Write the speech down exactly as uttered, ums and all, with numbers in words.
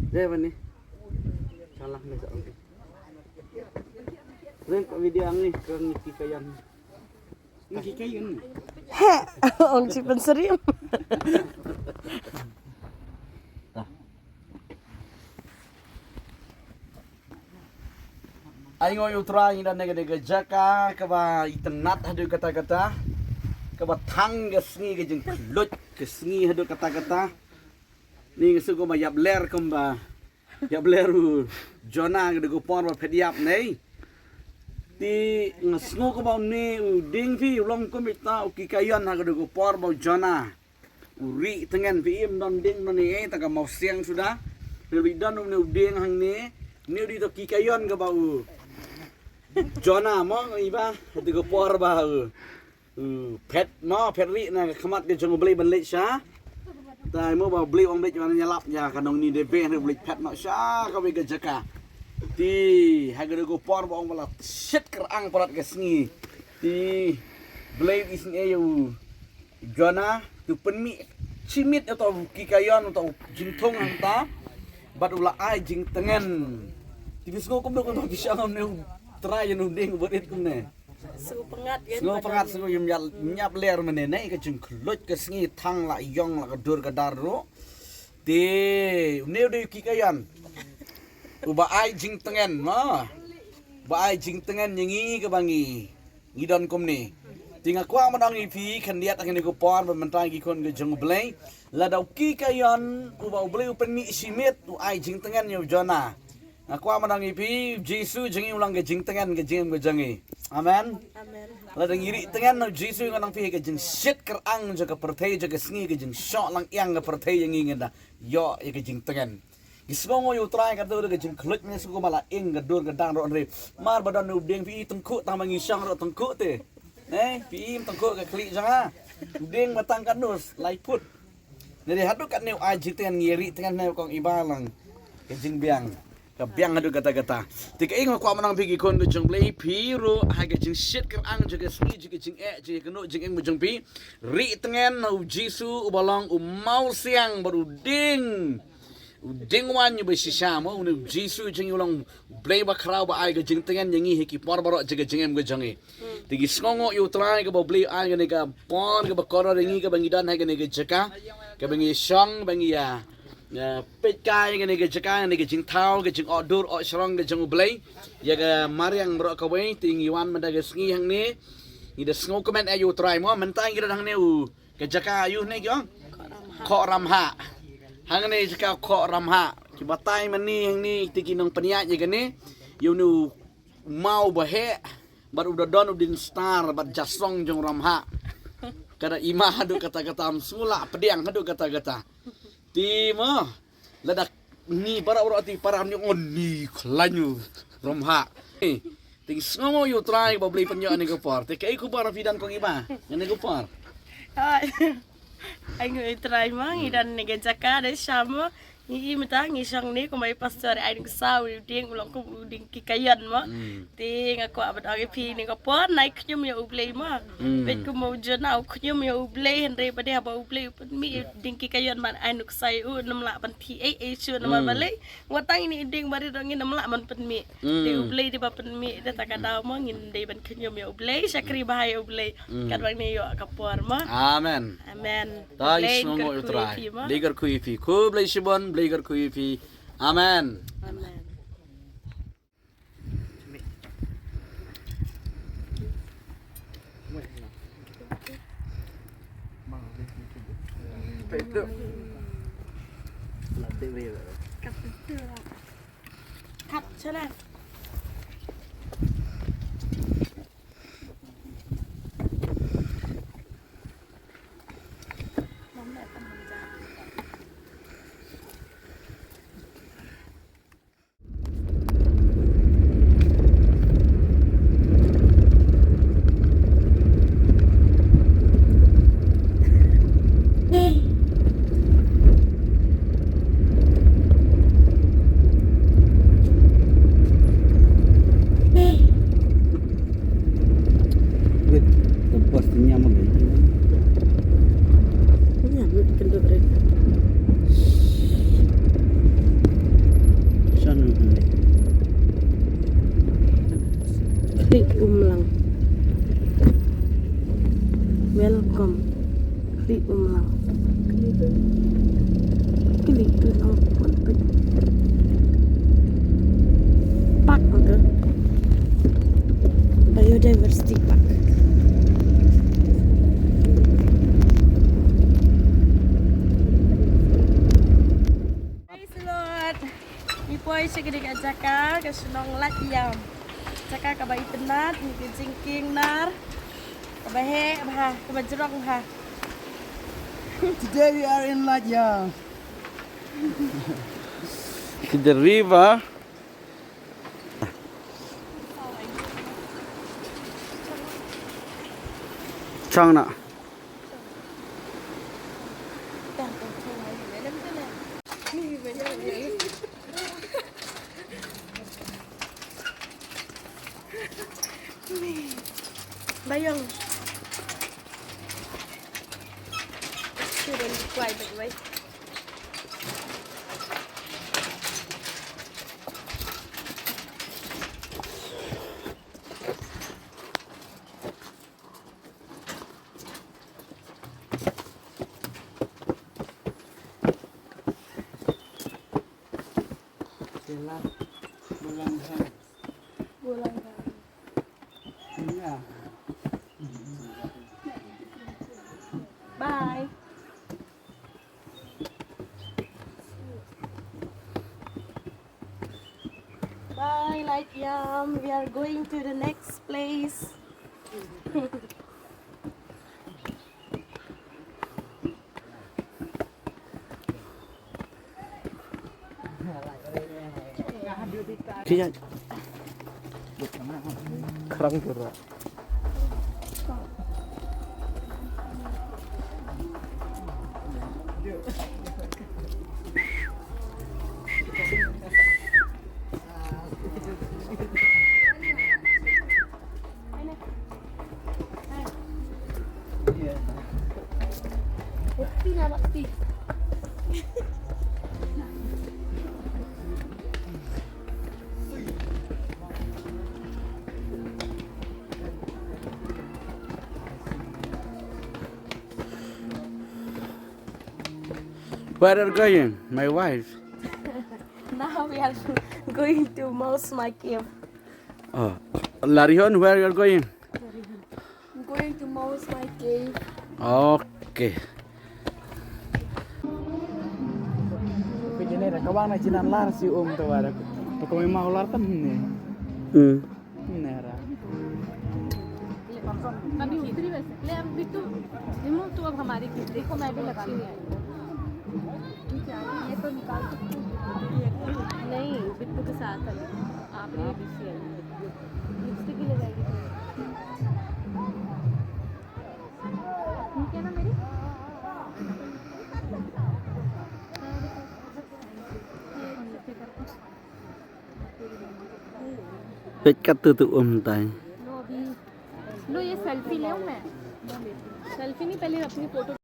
Deh bani. Salah ni sa. Ren ka video ang ni kong ki kayan. Ni ki kayan. Ong chi penserim. Ai ngoi u Trai ngi don ne ka jaka kaba itynnat haduh katta katta. Kaba thang ka sngi ka jingkhluit ka sngi haduh katta katta. Ni nga sngewkmen ba ïap ler kumba ïap ler u Jonah ka dei ka por ba phet ïap ne. Te nga sngewkmen ba une u dieng phi u long kum ita u kikayon ha ka dei ka por ba u Jonah u rieh tngen. Phi im don dieng don ne ei ta ka mawsiang suda. Phi don une u dieng hangne. Une u dei ta u kikayon kaba u Jonah mo i ba ha ka dei ka por ba u u phet mo phet rieh na ka khmat ka jong u Blei ban leit sha. Ta mo ba u Blei ong leit ban ïalap ïa ka nong ni de be u Blei phet noh sha kawei ka jaka. Te ha ka dei ka por ba ong ba la shit kyrang palat ka sngi. Te Blei u isynei ïa u Jonah to pynmih shi miet ïa uta u kikayon uta u jingthung hangta. Bad u la ai jingtngen. Te phi sngew kumno kumno phi shah ngam ne u Trai ïa u dieng u barit kumne. Sngewpyngngad kan. Sngewpyngngad sngewpyngngad ïap ler mane ne ka jingkhluit ka sngi thang la ïong la ka dur ka dar ruh. Te une u dei u kikayon uba ai jingtngen mo. Ba ai jingtngen ïa ngi kaba ngi ngi don kumne. Te nga kwah ban ong ïa phi khyndiat ha kane ka por ba mynta ki khun ka jong u Blei. Lada u kikayon uba u Blei u pynmih shi miet u ai jingtngen ïa u Jonah. Nga kwah ban ong ïa phi u Jisu jong ngi u long ka jingtngen ka jingim ka jong ngi. Amen. Amen. Lada ngi rieh tngen na u Jisu ngan ong phi ka jingshit kyrang jong ka pyrthei jong ka sngi ka jingshoh lang ïang ka pyrthei ïa ngi ngan da ïoh ïa ka jingtngen. Ngi sngew ïa u Trai ka dur ka jingkhluit ngi sngew ma la ing ka dur ka dang ruh hynrei. Mar ba don u dieng phi i tyngkhuh tang ma ngi shong ruh tyngkhuh te. Ne phi i tyngkhuh ka khlieh jong nga. U dieng ba tang ka nus lai phut. Ne dei haduh katne u ai jingtngen ngi rieh tngen ne kong i ba lang. Ka jingbiang. Ka biang haduh katta katta. Te ka ing ma kwah mynta phi ki khun ka jong Blei phi ruh ha ka jingshit kyrang jong ka sngi jong ka jingeh jong ka kynnoh jingim ka jong phi. Rieh tngen na u Jisu uba long u mawsiang bad u dieng. U dieng waiñ uba shisha mo une u Jisu jong ngi u long u Blei ba khraw ba ai ka jingtngen ïa ngi ha ki por baroh jong ka jingim ka jong ngi. Te ngi sngewnguh ïa u Trai kaba u Blei u ai kane ka por kaba kordor ïa ngi kaba ngi don ha kane ka jaka kaba ngi shong ba ngi ïa peit kai kane ka jaka kane ka jingthaw ka jingoh dur oh shrong ka jong u Blei. Ïa ka mariang baroh kawei te ngi wan mynta ka sngi hangne. Ngi da sngewkmen ïa u Trai mo mynta ngi don hangne u Ka jaka aïu hangne ki ong? Khoh Ramhah. Hangne jaka Khoh Ramhah. Ki batai mane hangne te ki nongpynïaid ïa kane. Ïa une u maw ba heh bad u da don u dien star bad jasong jong Ramhah. Ka da ima haduh katta katta, ym sngewlah pdiang haduh katta katta. Te mo Lada ni para ura ti para ni on ni khlaiñ u Ramhah. Eh, te ngi sngew ïa u Trai ba u Blei pynïoh ne ka por. Te kaei khubor phi don kong i ba ne ka por? Ai. Ai ngi u Trai ma ngi don ne ka jaka de shamo. Ngi i mynta ngi shong ne kumba i pastor ai ngi saw u dieng u long kum u dieng ki kaïon ma. Hmm. Te nga kwah ban ong ïa phi ne ka por nai khñium ïa u Blei ma. Hmm. Peit kum u Jonah u khñium ïa u Blei hynrei ba dei haba u Blei u pynmih ïa u dieng ki kaïon ban ai nuksa ïa u nym lah ban thi ei ei shuh namar balei. Wat tang ine i dieng barit ruh ngin nym lah ban pynmih. Hmm. Te u Blei dei ba pynmih da ta ka daw ma ngin dei ban khñium ïa u Blei shakri bha ïa u Blei. Hmm. Katba ngi ïoh ka por ma. Amen. Amen. Ta i sngew ïa u Trai. Blei kyrkhu ïa phi. Khublei shibun Blei kyrkhu ïa phi. Amen. Amen. Welcome. Kli um lang. Kli tu. Kli tu lang pun pun. Park tu. Biodiversity Park. Praise the Lord. Ngi poi sha kane ka jaka ka shnong Lad Ïam. Jaka kaba itynnad, ngi ka jingkieng nar. Kaba heh bha, kaba jrong bha. Today we are in Lad Ïam. Ki the river. Chang na. Bayong. Sudah dikuai bagi baik. Sila pulang. Pulang. Iya. Bye. Bye, Lad Ïam. We are going to the next place. Khrang jura. Where are going, my wife? Now we are going to Mausma Cave. Oh, Larihon, where you are going? I'm going to Mausma Cave. Okay. Ka bang na jinan lar si um ta wara. To ko ma lar tan ne. Hmm. Nera. अभी उतरी वैसे। ले, अब बिट्टू, रिमू, तू अब हमारी क्लिप देखो, मैं भी लगा लूँ। ये तो निकाल सकती हूँ। नहीं, बिट्टू के साथ है। आप ये बीसी आई। लिपस्टिक भी लगाएगी। ठीक है ना मेरी? Peit katto to um tai. लो, अभी, लो, ये सेल्फी ले मैं। सेल्फी नहीं, पहले अपनी फोटो।